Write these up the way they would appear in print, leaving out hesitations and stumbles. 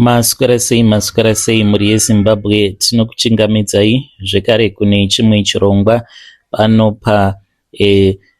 Maswera sei, maswera sei mhuri yeZimbabwe. Tinokuchingamidzai zvekare kune chimwe chirongwa pano pa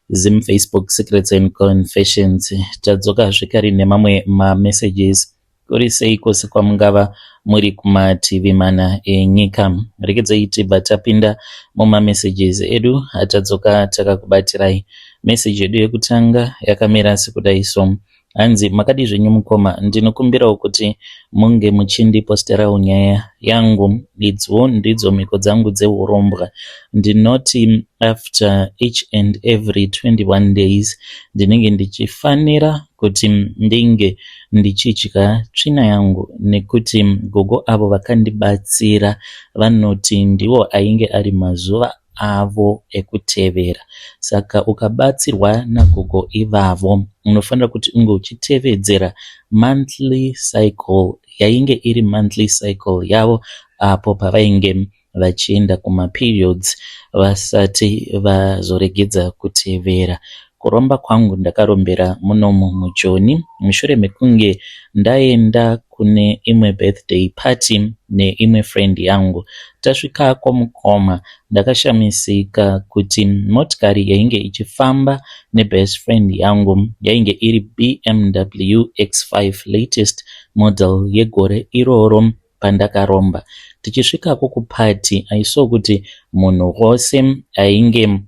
Zim Facebook Secrets and Confessions. Tadzoka zvekare nemamwe mamessages. Kuri sei kwose kwamungava muri kumativi mana enyika. Regedzai tibva tapinda mumamessages edu atadzoka takakubatirai. Message yedu yekutanga yakamira sekudai so. Hanzi makadii zvenyu mukoma, ndinokumbirawo kuti munge muchindiposterawo nyaya yangu. Idziwo ndidzo mhiko dzangu dzehurombwa. Ndinoti after each and every 21 days ndinenge ndichifanira kuti ndinge ndichidya tsvina yangu nekuti gogo avo vakandibatsira vanoti ndiwo ainge ari mazuva avo ekutevera. Saka ukabatsirwa nagogo ivavo unofanira kuti unge uchitevedzera monthly cycle yainge iri monthly cycle yavo apo pavainge vachienda kumaperiods vasati vazoregedza kutevera. Kuromba kwangu ndakarombera munomu muJoni mushure mekunge ndaenda kune imwe birthday party neimwe friend yangu. Tasvikako mukoma ndakashamisika kuti motikari yainge ichifamba nebest friend yangu yainge iri BMW X5 latest model yegore iroro pandakaromba. Tichisvikako kuparty I saw kuti munhu wose ainge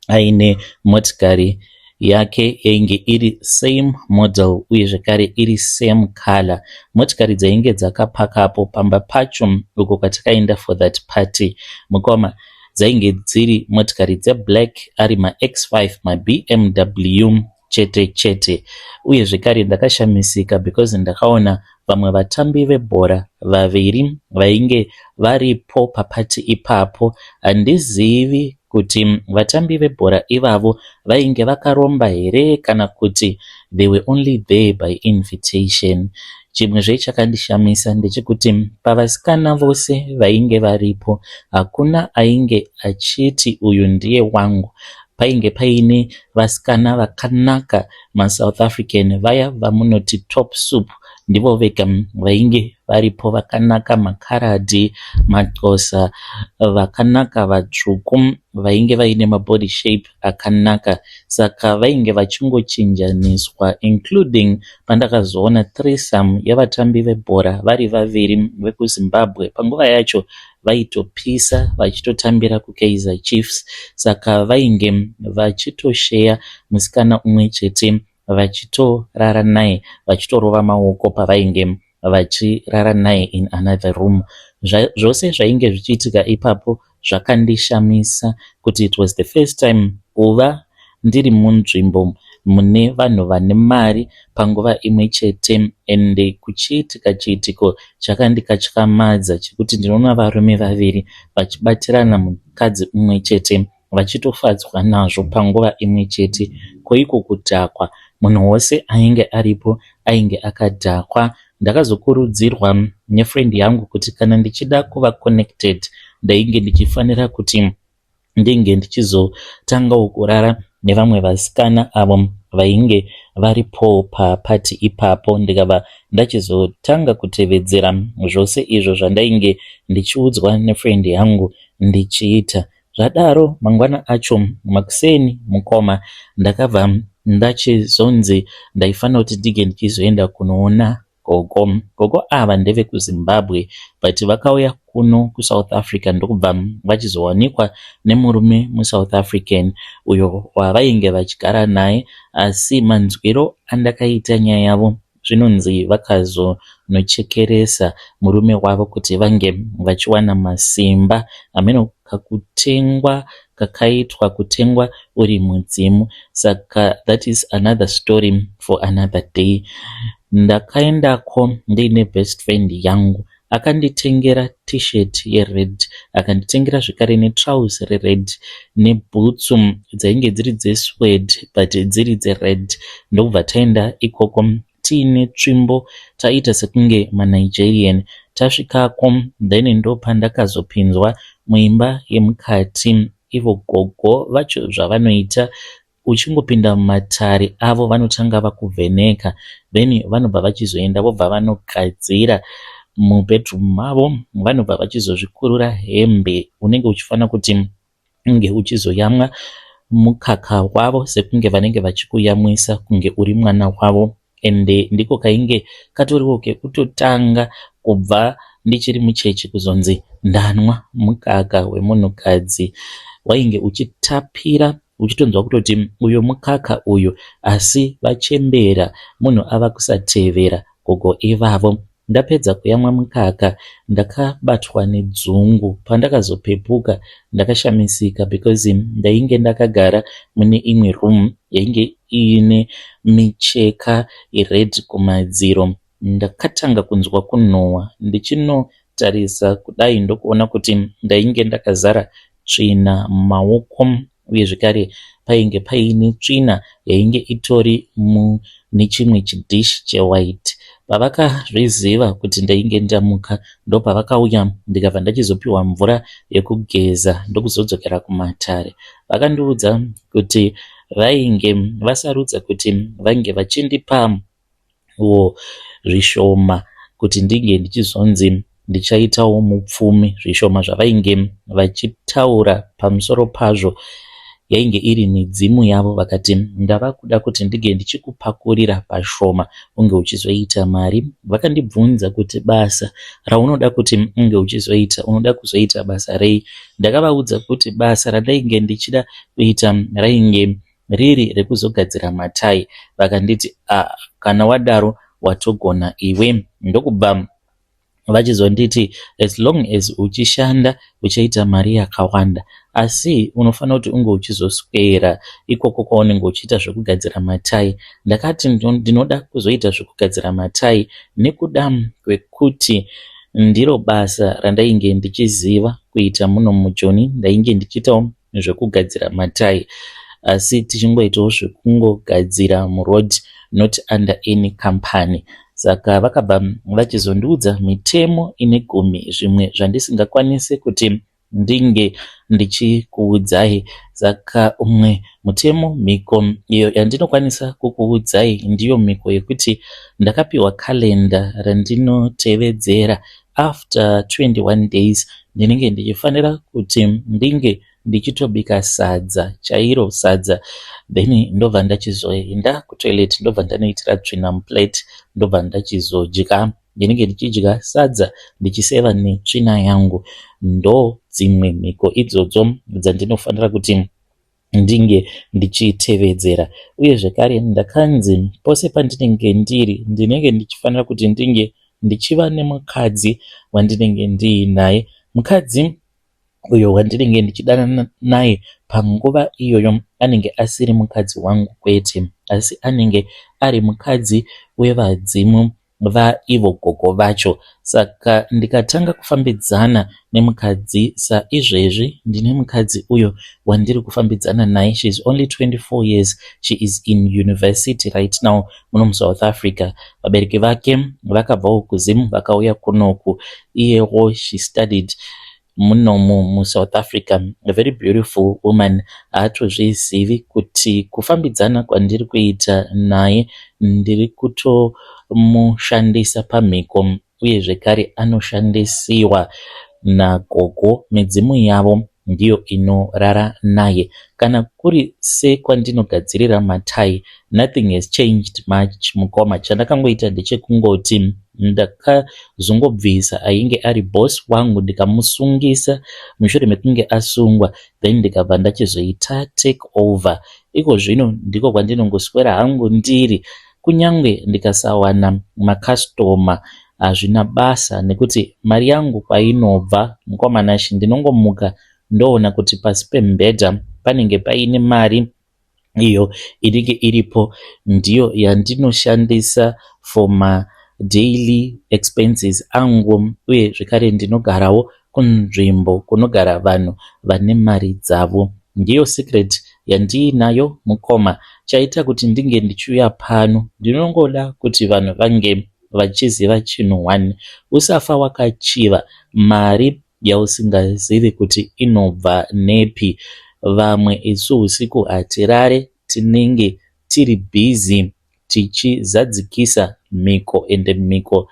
aine motikari yake yainge iri same model uye zvekare iri same colour. Motikari dzainge dzakapakapo pamba pacho uko kwatakaenda for that party. Mukoma dzainge dziri motikari dzeblack ari maX5 maBMW chete chete. Uye zvekare ndakashamisika because ndakaona vamwe vatambi vebhora vaviri vainge varipo paparty ipapo. Handizivi kuti vatambi vebhora ivavo vainge vakaromba here kana kuti they were only there by invitation. Chimwezve chakandishamisa ndechekuti pavasikana vose vainge varipo hakuna ainge achiti uyu ndiye wangu. Painge paine vasikana vakanaka maSouth African vaya vamunoti top soup ndivo vega vainge varipo vakanaka makaradhi, maxhosa vakanaka vatsvuku vainge vaine mabody shape akanaka. Saka vainge vachingochinjaniswa including pandakazoona threesome yevatambi vebhora vari vaviri vekuZimbabwe. Panguva yacho vaitopisa vachitotambira kuKaizer Chiefs. Saka vainge vachitosheya musikana umwe chete vachitorara naye vachitorova maoko pavainge vachirara naye in another room. Zvose zvainge zvichiitika ipapo zvakandishamisa kuti it was the first time kuva ndiri munzvimbo mune vanhu vane mari panguva imwe chete ende kuchiitika chiitiko chakandikatyamadza chekuti ndinoona varume vaviri vachibatirana mukadzi umwe chete vachitofadzwa nazvo panguva imwe chete. Koiko kudhakwa, munhu wose ainge aripo ainge akadhakwa. Ndakazokurudzirwa nefriend yangu kuti kana ndichida kuva connected ndainge ndichifanira kuti ndinge ndichizotangawo kurara nevamwe vasikana avo vainge varipo paparty ipapo. Ndikabva ndachizotanga kutevedzera zvose izvo zvandainge ndichiudzwa nefriend yangu ndichiita. Zvadaro mangwana acho makuseni mukoma ndakabva ndachizonzi ndaifanira kuti ndinge ndichizoenda kunoona gogo. Gogo ava ndevekuZimbabwe but vakauya kuno kuSouth Africa ndokubva vachizowanikwa nemurume muSouth African uyo wavainge vachigara naye. Asi manzwiro andakaita nyaya yavo zvinonzi vakazonochekeresa murume wavo kuti vange vachiwana masimba. Hameno kakutengwa kakaitwa kutengwa uri mudzimu. Saka that is another story for another day. Ndakaendako ndiine best friend yangu. Akanditengera t-shirt yered, akanditengera zvekare netrouse rered nebhutsu dzainge dziri dzesuede but dziri dzered. Ndokubva taenda ikoko tiine tsvimbo taita sekunge maNigerian. Tasvikako then ndopandakazopinzwa muimba yemukati. Ivo gogo vacho zvavanoita uchingopinda mumatare avo vanotanga vakuvheneka then vanobva vachizoenda vobva vanogadzira. Mubedroom mavo vanobva vachizozvikurura hembe. Unenge uchifanira kuti unge uchizoyamwa mukaka wavo sekunge vanenge vachikuyamwisa kunge uri mwana wavo. Ende ndiko kainge katoriwo kekutotanga kubva ndichiri mucheche kuzonzi ndanwa mukaka wemunhukadzi. Wainge uchitapira uchitonzwa kutoti uyu mukaka uyu, asi vachembera munhu ava kusatevera gogo ivavo. Ndapedza kuyamwa mukaka ndakabatwa nedzungu. Pandakazopepuka ndakashamisika because ndainge ndakagara mune imwe room yainge iine micheka yered kumadziro. Ndakatanga kunzwa kunhuhwa ndichinotarisa kudai ndokuona kuti ndainge ndakazara tsvina mumaoko uye zvekare painge paine tsvina yainge itori mune chimwe chidhishi chewhite. Pavakazviziva kuti ndainge ndamuka ndopavakauya ndikabva ndachizopiwa mvura yekugeza ndokuzodzokera kumatare. Vakandiudza kuti vainge vasarudza kuti vange vachindipawo zvishoma kuti ndinge ndichizonzi ndichaitawo mupfumi. Zvishoma zvavainge vachitaura pamusoro pazvo yainge iri midzimu yavo. Vakati ndava kuda kuti ndinge ndichikupakurira pashoma unge uchizoita mari. Vakandibvunza kuti basa raunoda kuti unge uchizoita unoda kuzoita basa rei. Ndakavaudza kuti basa randainge ndichida kuita rainge riri rekuzogadzira matai. Vakanditi a kana wadaro watogona iwe. Ndokubva vachizonditi as long as uchishanda uchaita mari yakawanda, asi unofanira kuti unge uchizoswera ikoko kwaunenge uchiita zvekugadzira matai. Ndakati ndinoda kuzoita zvekugadzira matai nekuda kwekuti ndiro basa randainge ndichiziva kuita muno muJoni. Ndainge ndichiitawo zvekugadzira matai, asi tichingoitawo zvekungogadzira muroad, not under any company. Saka vakabva vachizondiudza mitemo ine 10, zvimwe zvandisingakwanisi kuti ndinge ndichikuudzai. Saka umwe mutemo, mhiko iyo yandinokwanisa kukuudzai, ndiyo mhiko yekuti ndakapiwa kalenda randinotevedzera. After 21 days ndinenge ndichifanira kuti ndinge ndichitobika sadza chairo, sadza, then ndobva ndachizoenda kutoilet, ndobva ndanoitira tsvina muplate, ndobva ndachizodya. Ndinenge ndichidya sadza ndichiseva netsvina yangu. Ndo dzimwe mhiko idzodzo dzandinofanira kuti ndinge ndichitevedzera. Uye zvekare ndakanzi pose pandinenge ndiri ndinenge ndichifanira kuti ndinge ndichiva nemukadzi wandinenge ndiinaye. Mukadzi uyo wandinenge ndichidanana naye panguva iyoyo anenge asiri mukadzi wangu kwete, asi anenge ari mukadzi wevadzimu vaivo gogo vacho. Saka ndikatanga kufambidzana nemukadzi, saizvezvi ndine mukadzi uyo wandiri kufambidzana naye, she is only 24 years, she is in university right now muno muSouth Africa. Vabereki vake vakabvawo kuZim vakauya kunoku. Iyewo she studied munomu muSouth Africa, a very beautiful woman. Haatozvizivi kuti kufambidzana kwandiri kuita naye ndiri kutomushandisa pamhiko, uye zvekare anoshandisiwa nagogo. Midzimu yavo ndiyo inorara naye. Kana kuri sekwandinogadzirira matai, nothing has changed much mukoma. Chandakangoita ndechekungoti ndakazongobvisa ainge ari boss wangu ndikamusungisa. Mushure mekunge asungwa, then ndikabva ndachizoita take over. Iko zvino ndiko kwandinongoswera hangu ndiri. Kunyange ndikasawana makastoma hazvina basa, nekuti mari yangu kwainobva, mukoma Nashe, ndinongomuka ndoona kuti pasi pemubhedha panenge paine mari iyo inenge iripo. Ndiyo yandinoshandisa for madaily expenses angu. Uye zvekare ndinogarawo kunzvimbo kunogara vanhu vane mari dzavo. Ndiyo secret yandiinayo mukoma. Chaita kuti ndinge ndichiuya pano, ndinongoda kuti vanhu vange vachiziva chinhu one: usafa wakachiva mari yausingazivi kuti inobva nepi. Vamwe isu usiku hatirare, tinenge tiri busy tichizadzikisa mhiko, ende mhiko.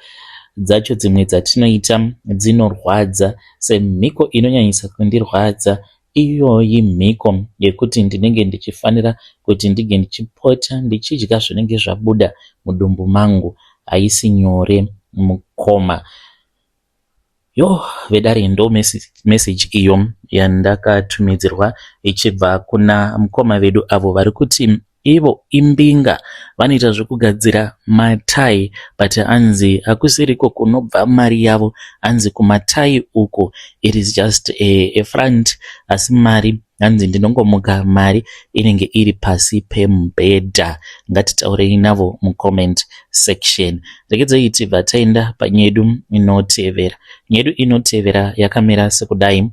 dzacho dzimwe dzatinoita dzinorwadza. Semhiko inonyanyisa kundirwadza iyoyi mhiko yekuti ndinenge ndichifanira kuti ndinge ndichipota ndichidya zvinenge zvabuda mudumbu mangu. Haisi nyore mukoma. Yoh vedare ndo message iyo yandakatumidzirwa ichibva kuna mukoma vedu avo vari kuti ivo imbinga vanoita zvekugadzira matai but anzi hakusiriko kunobva mari yavo anzi kumatai uko it is just a front asi mari hanzi ndinongomuka mari inenge iri pasi pemubhedha. Ngatitaurei navo mucomment section. Regedzai tibva taenda panyedu inotevera. Nyedu inotevera yakamira sekudai.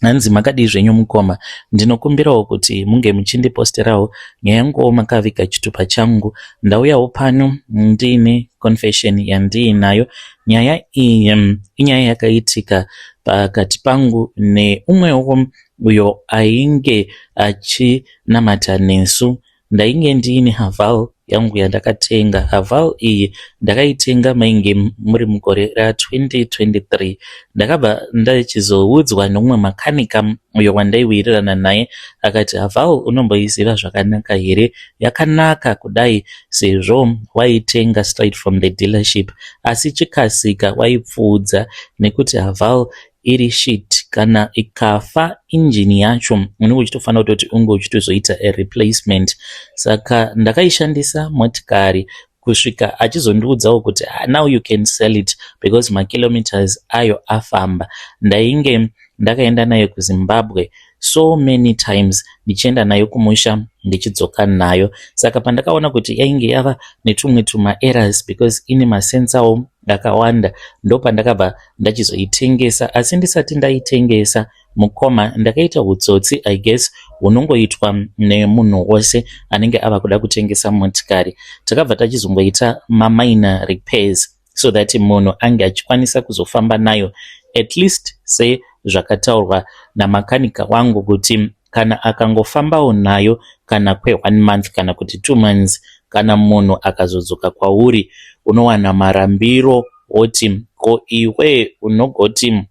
Hanzi makadii zvenyu mukoma, ndinokumbirawo kuti munge muchindiposterawo nyaya yanguwo makaviga chitupa changu. Ndauyawo pano ndiine confession yandiinayo. Nyaya iyi inyaya yakaitika pakati pangu neumwewo uyo ainge achinamata nesu. Ndainge ndiine Haval yangu yandakatenga. Haval iyi ndakaitenga mainge muri mugore ra2023. Ndakabva ndachizoudzwa neumwe makanika uyo wandaiwirirana naye akati Haval unomboiziva zvakanaka here? Yakanaka kudai sezvo waitenga straight from the dealership asi chikasika waipfuudza nekuti Haval iri shit kana ikafa injini yacho unenge uchitofanira kutoti unge uchitozoita a replacement. Saka ndakaishandisa motikari kusvika achizondiudzawo kuti ah, now you can sell it because makilometers ayo afamba. Ndainge ndakaenda nayo kuZimbabwe so many times ndichienda nayo kumusha ndichidzoka nayo. Saka pandakaona kuti yainge yava netumwe tuma errors because ine masensawo akawanda ndopandakabva ndachizoitengesa. Asi ndisati ndaitengesa mukoma ndakaita utsotsi I guess hunongoitwa nemunhu wose anenge ava kuda kutengesa motikari. Takabva tachizongoita maminor repairs so that munhu ange achikwanisa kuzofamba nayo at least sezvakataurwa namakanika wangu kuti kana akangofambawo nayo kana kwe 1 month kana kuti 2 months kana munhu akazodzoka kwauri unowana marambiro oti ko iwe unogoti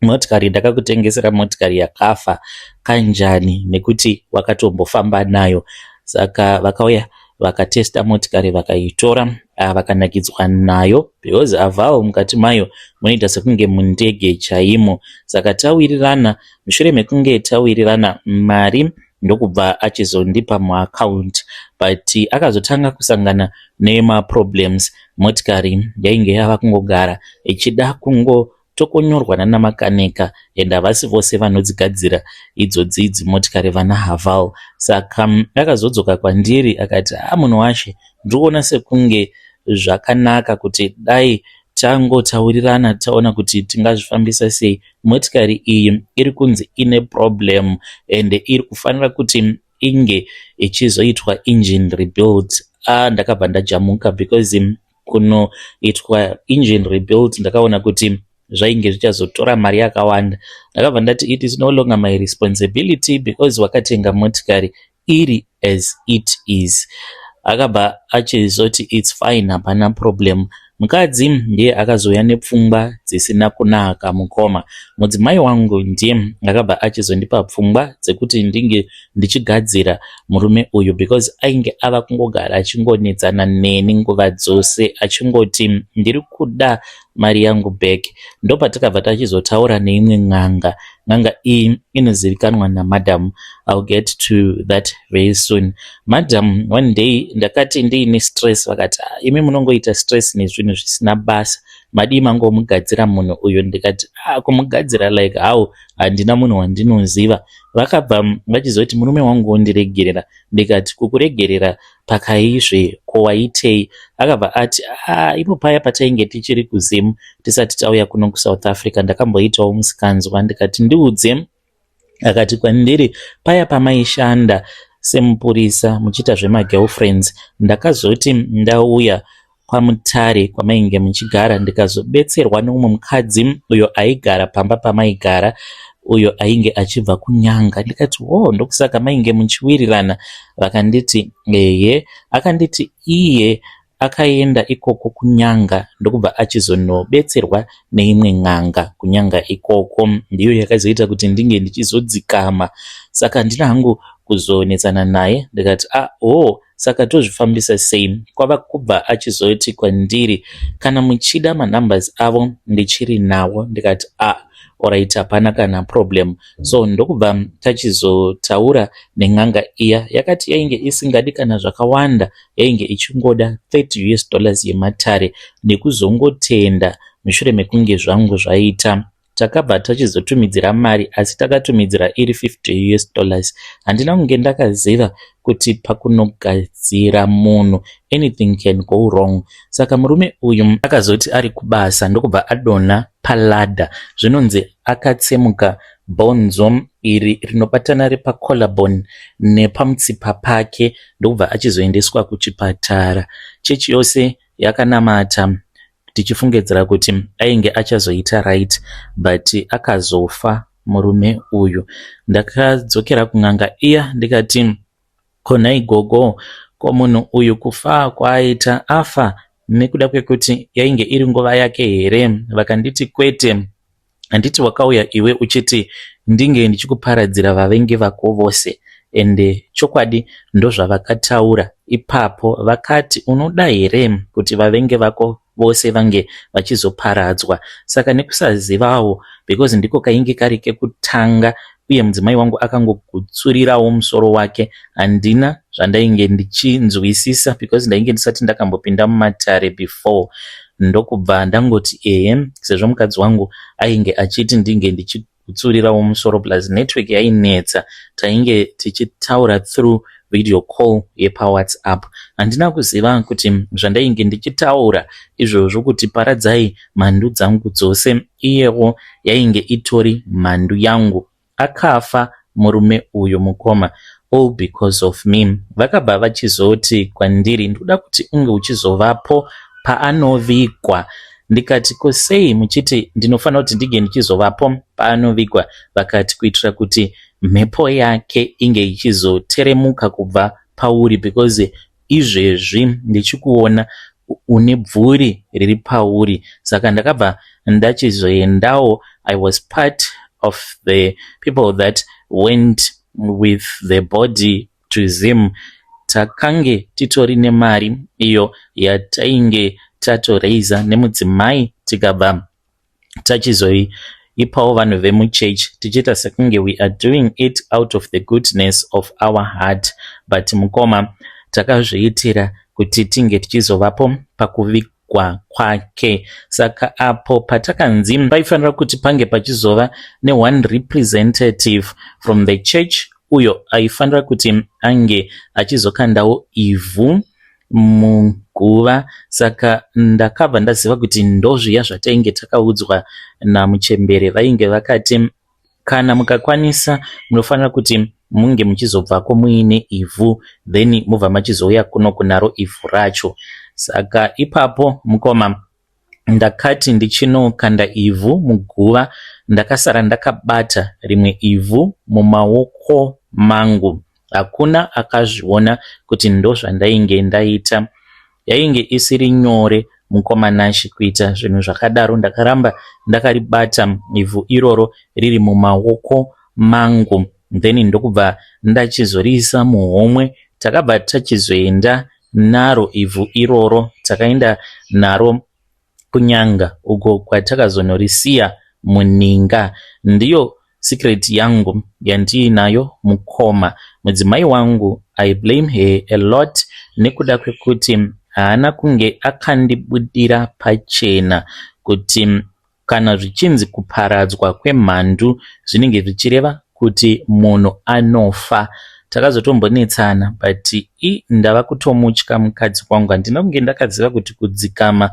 motikari ndakakutengesera motikari yakafa kanjani nekuti wakatombofamba nayo. Saka vakauya vakatesta motikari vakaitora vakanakidzwa nayo because Haval mukati mayo munoita sekunge mundege chaimo. Saka tawirirana, mushure mekunge tawirirana mari ndokubva achizondipa muaccount but akazotanga kusangana nemaproblems. Motikari yainge yava kungogara ichida kungotokonyorwa nanamakanika and havasi vose vanodzigadzira idzodzi dzimotikari vana Haval. Saka akazodzoka kwandiri akati ah munhu washe ndiri sekunge zvakanaka kuti dai tangotaurirana taona kuti tingazvifambisa sei. Motikari iyi iri kunzi ine problem and iri kufanira kuti inge ichizoitwa engine rebuild. Ah, ndakabva ndajamuka because kunoitwa engine rebuild ndakaona kuti zvainge zvichazotora mari yakawanda. Ndakabva ndati it is no longer my responsibility because wakatenga motikari iri as it is. Akabva achizoti it's fine hapana problem. Mukadzi ndiye akazouya nepfungwa dzisina kunaka mukoma. Mudzimai wangu ndiye akabva achizondipa pfungwa dzekuti ndinge ndichigadzira murume uyu because ainge ava kungogara achingonetsana neni nguva dzose achingoti ndiri kuda mari yangu back. Ndopatakabva tachizotaura neimwe n'anga. N'anga iyi inozivikanwa namadam. I'll get to that very soon. Madam one day ndakati ndiine stress vakati imi munongoita stress nezvinhu zvisina basa. Madii mangomugadzira munhu uyu? Ndikati ah, kumugadzira like how? Handina munhu wandinoziva. Vakabva vachizoti murume wangu wondiregerera. Ndikati kukuregerera pakaizve ko waitei? Akabva ati ah, ipo paya patainge tichiri kuZim tisati tauya kuno kuSouth Africa ndakamboitawo musikanzwa. Ndikati ndiudze. Akati kwandiri paya pamaishanda semupurisa muchiita zvemagirlfriends ndakazoti ndauya kwaMutare kwamainge muchigara ndikazobetserwa neumwe mukadzi uyo aigara pamba pamaigara uyo ainge achibva kunyanga. Ndikati wo ndokusaka mainge muchiwirirana. Vakanditi ehe. Akanditi iye Akaenda ikoko kuNyanga ndokubva achizonobetserwa neimwe n'anga kuNyanga ikoko. Ndiyo yakazoita kuti ndinge ndichizodzikama. Saka handina hangu kuzonetsana naye ndikati ah hoo saka tozvifambisa sei? Kwava kubva achizoti kwandiri kana muchida manumbers avo ndichiri nawo ndikati ah alright hapana kana problem. So ndokubva tachizotaura nen'anga iya yakati yainge isingadi kana zvakawanda yainge ichingoda 30 US dollars yematare nekuzongotenda mushure mekunge zvangu zvaita. Takabva tachizotumidzira mari asi takatumidzira iri 50 US dollars. Handina kunge ndakaziva kuti pakunogadzira munhu anything can go wrong. Saka murume uyu akazoti ari kubasa ndokubva adonha paladder. Zvinonzi akatsemuka bhonzo iri rinobatana repacollarbone nepamutsipa pake ndokubva achizoendeswa kuchipatara. Chechi yose yakanamata tichifungidzira kuti ainge achazoita right but akazofa murume uyu. Ndakadzokera kun'anga iya ndikati ko nhai gogo ko munhu uyu kufa kwaaita afa nekuda kwekuti yainge iri nguva yake here? Vakanditi kwete handiti wakauya iwe uchiti ndinge ndichikuparadzira vavengi vako vose ende chokwadi ndozvavakataura ipapo vakati unoda here kuti vavengi vako vose vange vachizoparadzwa saka nekusazivawo because ndiko kainge kari kekutanga uye mudzimai wangu akangogutsurirawo musoro wake handina zvandainge ndichinzwisisa because ndainge ndisati ndakambopinda mumatare before ndokubva ndangoti ehe sezvo mukadzi wangu ainge achiti ndinge ndichigutsurirawo musoro plus network yainetsa tainge tichitaura through video call yepaWhatsApp handina kuziva kuti zvandainge ndichitaura izvozvo kuti paradzai mhandu dzangu dzose iyewo yainge itori mhandu yangu akafa murume uyu mukoma all because of me vakabva vachizoti kwandiri ndikuda kuti unge uchizovapo paanovigwa ndikati ko sei muchiti ndinofanira kuti ndinge ndichizovapo paanovigwa vakati kuitira kuti mhepo yake inge ichizoteremuka kubva pauri because izvezvi ndichikuona une bvuri riri pauri saka ndakabva ndachizoendawo i was part of the people that went with the body to Zim takange titori nemari iyo yatainge tatoreiza nemudzimai tikabva tachizoipawo vanhu vemuchechi tichiita sekunge we are doing it out of the goodness of our heart but mukoma takazviitira kuti tinge tichizovapo pakuvigwa kwake saka apo patakanzi paifanira kuti pange pachizova neone representative from the church uyo aifanira kuti ange achizokandawo ivhu muguva saka ndakabva ndaziva kuti ndozviya zvatainge takaudzwa namuchembere vainge vakati kana mukakwanisa munofanira kuti munge muchizobvako muine ivhu then mubva machizouya kuno kunaro ivhu racho saka ipapo mukoma ndakati ndichinokanda ivhu muguva ndakasara ndakabata rimwe ivhu mumaoko mangu hakuna akazviona kuti ndozvandainge ndaita yainge isiri nyore mukoma Nashi kuita zvinhu zvakadaro ndakaramba ndakaribata ivhu iroro riri mumaoko mangu then ndokubva ndachizoriisa muhomwe takabva tachizoenda naro ivhu iroro takaenda naro kunyanga uko kwatakazonorisiya muninga ndiyo secret yangu yandiinayo mukoma mudzimai wangu i blame her a lot nekuda kwekuti haana kunge akandibudira pachena kuti kana zvichinzi kuparadzwa kwemhandu zvinenge zvichireva kuti munhu anofa takazotombonetsana but i ndava kutomutya mukadzi wangu handina kunge ndakaziva kuti kudzikama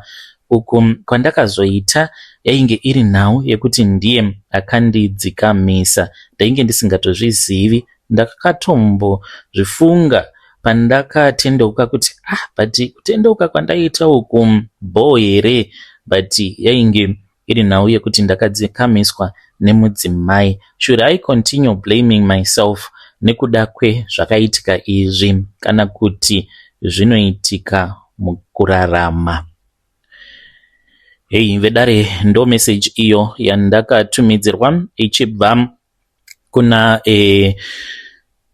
uku kwandakazoita yainge iri nhau yekuti ndiye akandidzikamisa ndainge ndisingatozvizivi ndakatombozvifunga pandakatendeuka kuti ah but kutendeuka kwandaita uku bho here but yainge iri nhau yekuti ndakadzikamiswa nemudzimai should i continue blaming myself nekuda kwezvakaitika izvi kana kuti zvinoitika. Mukurarama. Hei vedare, ndo message iyo yandakatumidzirwa ichibva kuna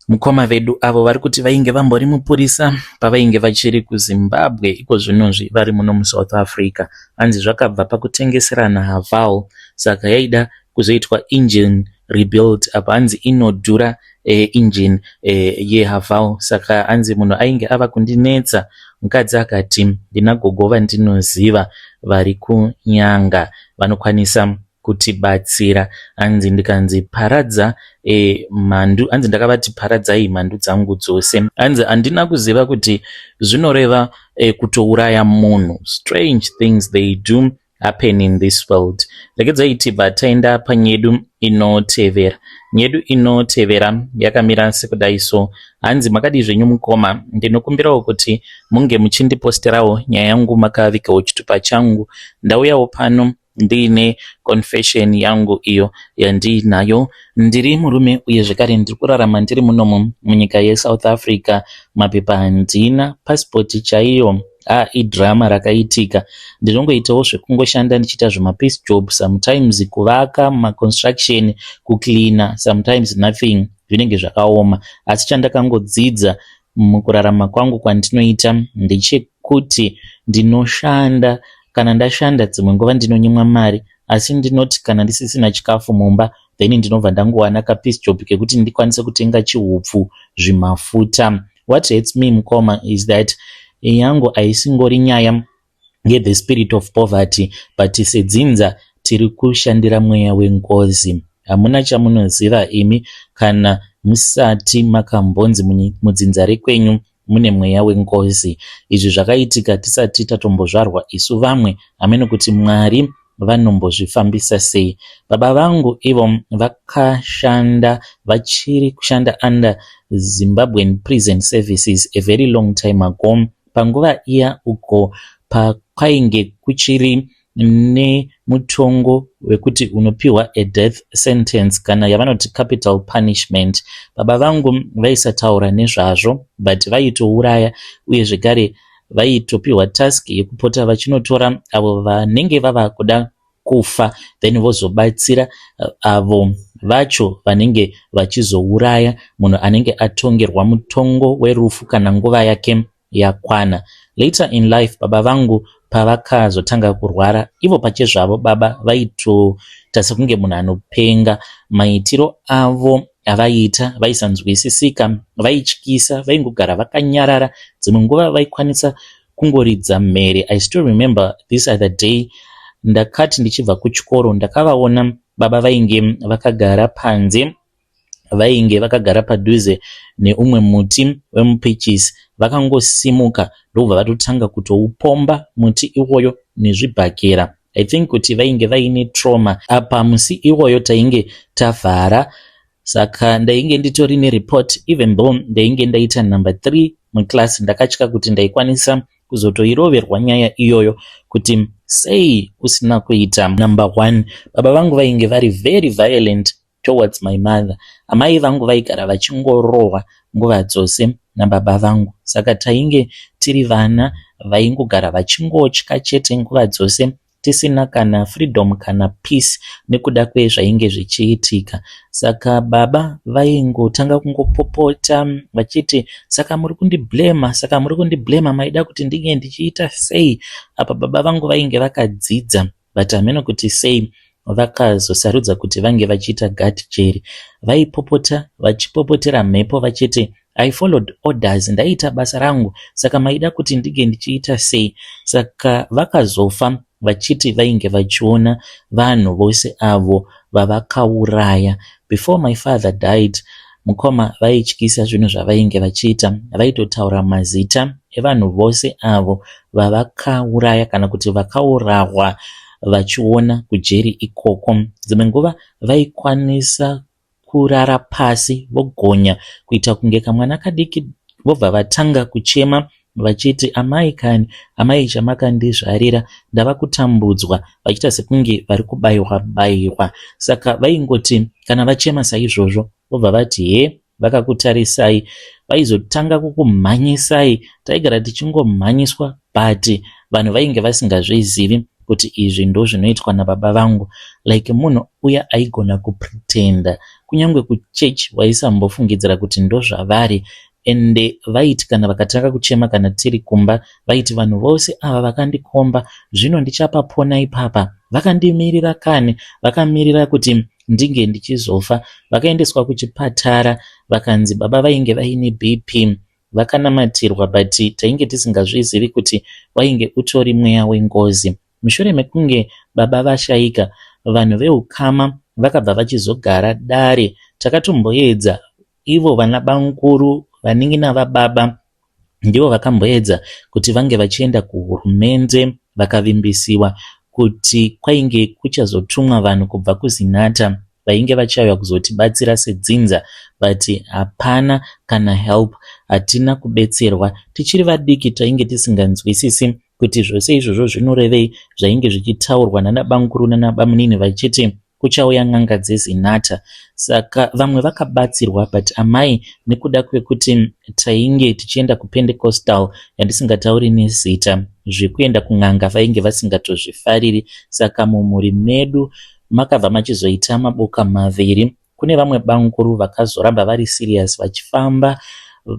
mukoma vedu avo vari kuti vainge vambori mupurisa pavainge vachiri kuZimbabwe, iko zvinozvi vari muno muSouth Africa. Hanzi zvakabva pakutengeserana Haval, saka yaida kuzoitwa engine rebuild. Apa hanzi inodhura engine yeHaval. Saka hanzi munhu ainge ava kundinetsa. Mukadzi akati, "Ndina gogo vandinoziva vari kunyanga, vanokwanisa kutibatsira." Hanzi ndikanzi paradza mhandu, hanzi ndakavati, "Paradzai mhandu dzangu dzose." Hanzi handina kuziva kuti zvinoreva kutouraya munhu. Strange things, they do happen in this world. Regedzai tibva taenda panyedu inotevera. Nyedu inotevera yakamira sekudai so. Hanzi, "Makadii zvenyu mukoma? Ndinokumbirawo kuti munge muchindiposterawo nyaya yangu makavigawo chitupa changu. Ndauyawo pano ndiine confession yangu iyo yandiinayo. Ndiri murume uye zvekare ndiri kurarama ndiri munomu munyika yeSouth Africa. Mapepa handina, pasipoti chaiyo idhirama rakaitika. Ndinongoitawo zvekungoshanda ndichiita zvemapiece job, sometimes kuvaka, maconstruction, kucleana, sometimes nothing. Zvinenge zvakaoma. Asi chandakangodzidza mukurarama kwangu kwandinoita ndechekuti ndinoshanda. Kana ndashanda, dzimwe nguva ndinonyimwa mari, asi ndinoti kana ndisisina chikafu mumba, then ndinobva ndangowana kapiece job kekuti ndikwanise kutenga chihupfu, zvimafuta. What hurts me, mukoma, is that yangu haisingori nyaya yethe spirit of poverty, but sedzinza tiri kushandira mweya wengozi. Hamuna chamunoziva imi kana musati makambonzi mudzinza rekwenyu mune mweya wengozi. Izvi zvakaitika tisati tatombozvarwa isu vamwe. Hamene kuti Mwari vanombozvifambisa sei. Baba vangu ivo vakashanda, vachiri kushanda under Zimbabwean Prison Services a very long time ago, panguva iya uko pakwainge kuchiri nemutongo wekuti unopiwa a death sentence kana yavanoti capital punishment. Baba vangu vaisataura nezvazvo, but vaitouraya, uye zvekare vaitopiwa task yekupota vachinotora avo vanenge vava kuda kufa, then vozobatsira avo vacho vanenge vachizouraya munhu anenge atongerwa mutongo werufu kana nguva yake yakwana. Later in life, baba vangu pavakazotanga kurwara, ivo pachezvavo baba vaitoita sekunge munhu anopenga. Maitiro avo avaiita vaisanzwisisika, vaityisa, vaingogara vakanyarara. Dzimwe nguva vaikwanisa kungoridza mhere. I still remember this other day, ndakati ndichibva kuchikoro, ndakavaona baba vainge vakagara panze, vainge vakagara padhuze neumwe muti wemupichisi. Vakangosimuka ndokubva vatotanga kutoupomba muti iwoyo nezvibhakera. I think kuti vainge vaine trauma. Apa musi iwoyo tainge tavhara, saka ndainge nditori nereport, even though ndainge ndaita number 3 muclass. Ndakatya kuti ndaikwanisa kuzotoiroverwa nyaya iyoyo kuti sei usina kuita number 1. Baba vangu vainge vari very violent towards my mother. Amai vangu vaigara vachingorohwa nguva dzose nababa vangu, saka tainge tiri vana vaingogara vachingotya chete nguva dzose, tisina kana freedom kana peace nekuda kwezvainge zvichiitika. Saka baba vaingotanga kungopopota vachiti, 'Saka muri kundiblema, saka muri kundiblema, maida kuti ndinge ndichiita sei?' Apa baba vangu vainge vakadzidza, but hameno kuti sei vakazosarudza kuti vange vachiita guard jeri. Vaipopota vachipopotera mhepo vachiti, 'I followed orders, ndaita basa rangu, saka maida kuti ndinge ndichiita sei?' Saka vakazofa vachiti vainge vachiona vanhu vose avo vavakauraya. Before my father died, mukoma, vaityisa zvinhu zvavainge vachiita. Vaitotaura mazita evanhu vose avo vavakauraya kana kuti vakaurawa vachiona kujeri ikoko. Dzimwe nguva vaikwanisa kurara pasi, vogonya kuita kunge kamwana kadiki, vobva vatanga kuchema vachiti, 'Amai kani, amai, chamakandizvarira, ndava kutambudzwa,' vachiita sekunge vari kubayiwa bayiwa. Saka vaingoti kana vachema saizvozvo, vobva vati, 'He.' Vakakutarisai vaizotanga kukumhanyisai. Taigara tichingomhanyiswa but vanhu vainge vasingazvizivi kuti izvi ndozvinoitwa nababa vangu. Like munhu uya aigona kupretenda kunyange kuchechi waisambofungidzira kuti ndozvavari. Ende vaiti kana vakatanga kuchema kana tiri kumba vaiti vanhu vose ava vakandikomba zvino ndichapapona ipapa. Vakandimirira kani, vakamirira kuti ndinge ndichizofa. Vakaendeswa kuchipatara vakanzi baba vainge vaine BP. Vakanamatirwa but tainge tisingazvizivi kuti wainge utori mweya wengozi. Mushure mekunge baba vashaika, vanhu veukama vakabva vachizogara dare. Takatomboedza ivo vana bamukuru, vanin'ina vababa ndivo vakamboedza kuti vange vachienda kuhurumende vakavimbisiwa kuti kwainge kuchazotumwa vanhu kubva kuZinatha vainge vachauya kuzotibatsira sedzinza but hapana kana help, hatina kubetserwa. Tichiri vadiki tainge tisinganzwisisi kuti zvose izvozvo zvinorevei zvainge zvichitaurwa nana bamukuru nana bamunini vachiti kuchauya n'anga dzeZinatha. Saka vamwe vakabatsirwa but amai nekuda kwekuti tainge tichienda kuPentecostal yandisingatauri nezita, zvekuenda kun'anga vainge vasingatozvifariri. Saka mumhuri medu makabva machizoita maboka maviri. Kune vamwe bamukuru vakazoramba vari serious vachifamba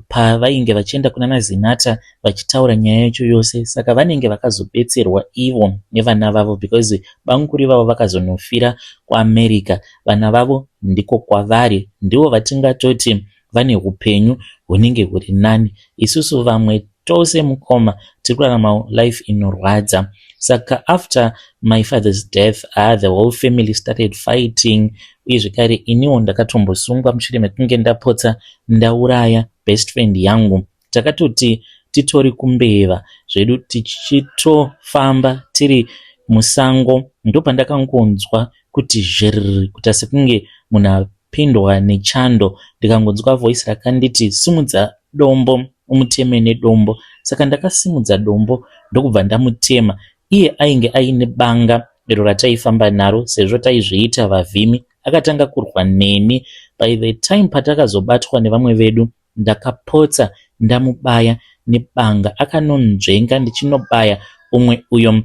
pavainge vachienda kunana Zinatha vachitaura nyaya yacho yose. Saka vanenge vakazobetserwa ivo nevana vavo because bamukuru ivavo vakazonofira kuAmerica. Vana vavo ndiko kwavari, ndivo vatingatoti vane upenyu hunenge huri nani. Isusu vamwe tose mukoma tiri kurarama life inorwadza. Saka after my father's death, the whole family started fighting. Uye zvekare iniwo ndakatombosungwa mushure mekunge ndapotsa ndauraya best friend yangu. Takatoti titori kumbeva zvedu tichitofamba tiri musango, ndopandakangonzwa kuti zhiriri kuita sekunge munhu apindwa nechando. Ndikangonzwa voice rakanditi simudza dombo umuteme nedombo. Saka ndakasimudza dombo ndokubva ndamutema. Iye ainge aine banga iro rataifamba naro sezvo taizviita vavhimi. Akatanga kurwa neni. By the time patakazobatwa nevamwe vedu ndakapotsa ndamubaya nebanga. Akanonzvenga ndichinobaya umwe uyo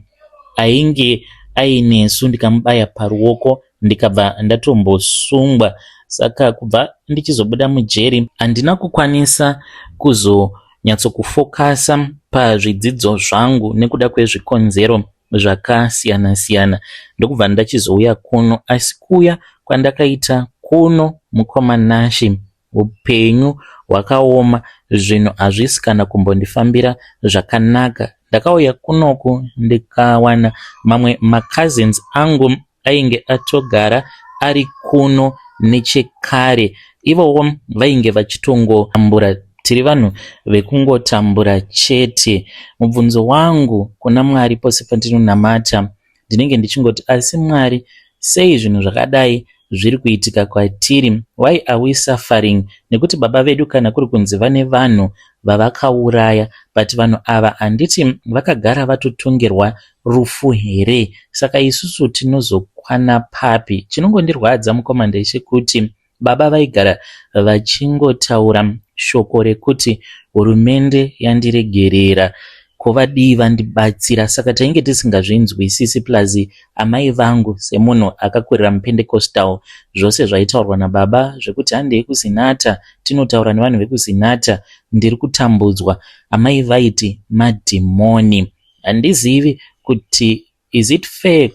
ainge ainesu ndikamubaya paruoko ndikabva ndatombosungwa. Saka kubva ndichizobuda mujeri handina kukwanisa kuzonyatsokufokasa pazvidzidzo zvangu nekuda kwezvikonzero zvakasiyana siyana, ndokubva ndachizouya kuno. Asi kuuya kwandakaita kuno mukoma Nashe, upenyu hwakaoma, zvinhu hazvisi kana kumbondifambira zvakanaka. Ndakauya kunoku ndikawana mamwe macousins angu ainge atogara ari kuno nechekare. Ivowo vainge vachitongotambura. Tiri vanhu vekungotambura chete. Mubvunzo wangu kuna Mwari pose pandinonamata ndinenge ndichingoti asi Mwari sei zvinhu zvakadai zviri kuitika kwatiri? Why are we suffering? Nekuti baba vedu kana kuri kunzi vane vanhu vavakauraya, but vanhu ava handiti vakagara vatotongerwa rufu here? Saka isusu tinozokwana papi? Chinongondirwadza mukoma ndechekuti baba vaigara vachingotaura shoko rekuti hurumende yandiregerera, ko vadii vandibatsira. Saka tainge tisingazvinzwisisi plus amai vangu semunhu akakurira muPentecostal, zvose zvaitaurwa nababa zvekuti handei kuZinatha tinotaura nevanhu vekuZinatha ndiri kutambudzwa, amai vaiti madhimoni. Handizivi kuti is it fair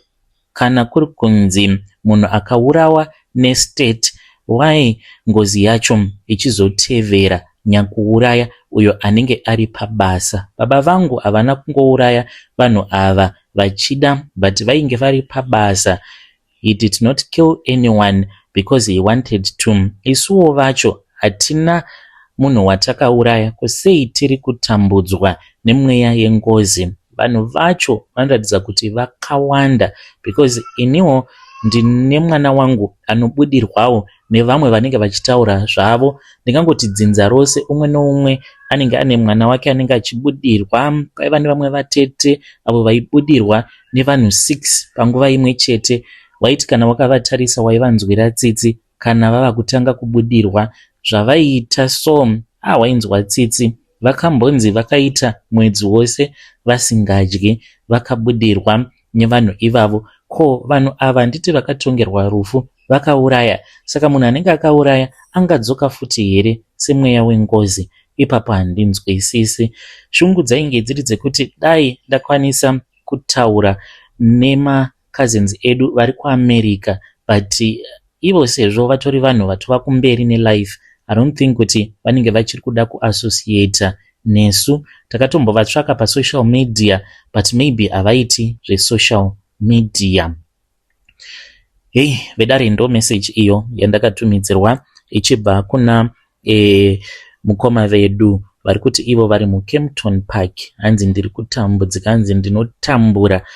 kana kuri kunzi munhu akaurawa nestate, why ngozi yacho ichizotevera nyakuuraya uyo anenge ari pabasa. Baba vangu havana kungouraya vanhu ava vachida but vainge vari pabasa. He did not kill anyone because he wanted to. Isuwo vacho hatina munhu watakauraya, ko sei tiri kutambudzwa nemweya yengozi? Vanhu vacho vanoratidza kuti vakawanda because iniwo ndine mwana wangu anobudirwawo nevamwe vanenge vachitaura zvavo. Ndingangoti dzinza rose umwe noumwe anenge ane mwana wake anenge achibudirwa. Kwaiva nevamwe vatete avo vaibudirwa nevanhu 6 panguva imwe chete. Waiti kana wakavatarisa waivanzwira tsitsi kana vava kutanga kubudirwa. Zvavaiita so ah wainzwa tsitsi. Vakambonzi vakaita mwedzi wose vasingadyi vakabudirwa nevanhu ivavo. Ko vanhu ava handiti vakatongerwa rufu vakauraya saka munhu anenge akauraya angadzoka futi here semweya wengozi? Ipapo handinzwisisi. Shungu dzainge dziri dzekuti dai ndakwanisa kutaura nema cousins edu vari kuAmerica but ivo sezvo vatori vanhu vatova kumberi nelife, I don't think kuti vanenge vachiri kuda kuassociata nesu. Takatombovatsvaka pasocial media but maybe havaiti zvesocial media. Hei vedare, ndo message iyo yandakatumidzirwa ichibva kuna mukoma vedu vari kuti ivo vari muKempton Park. Hanzi ndiri kutambudzika, hanzi ndinotambura,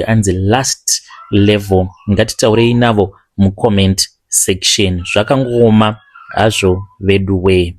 hanzi last level. Ngatitaurei navo mucomment section. Zvakangooma hazvo vedu wee.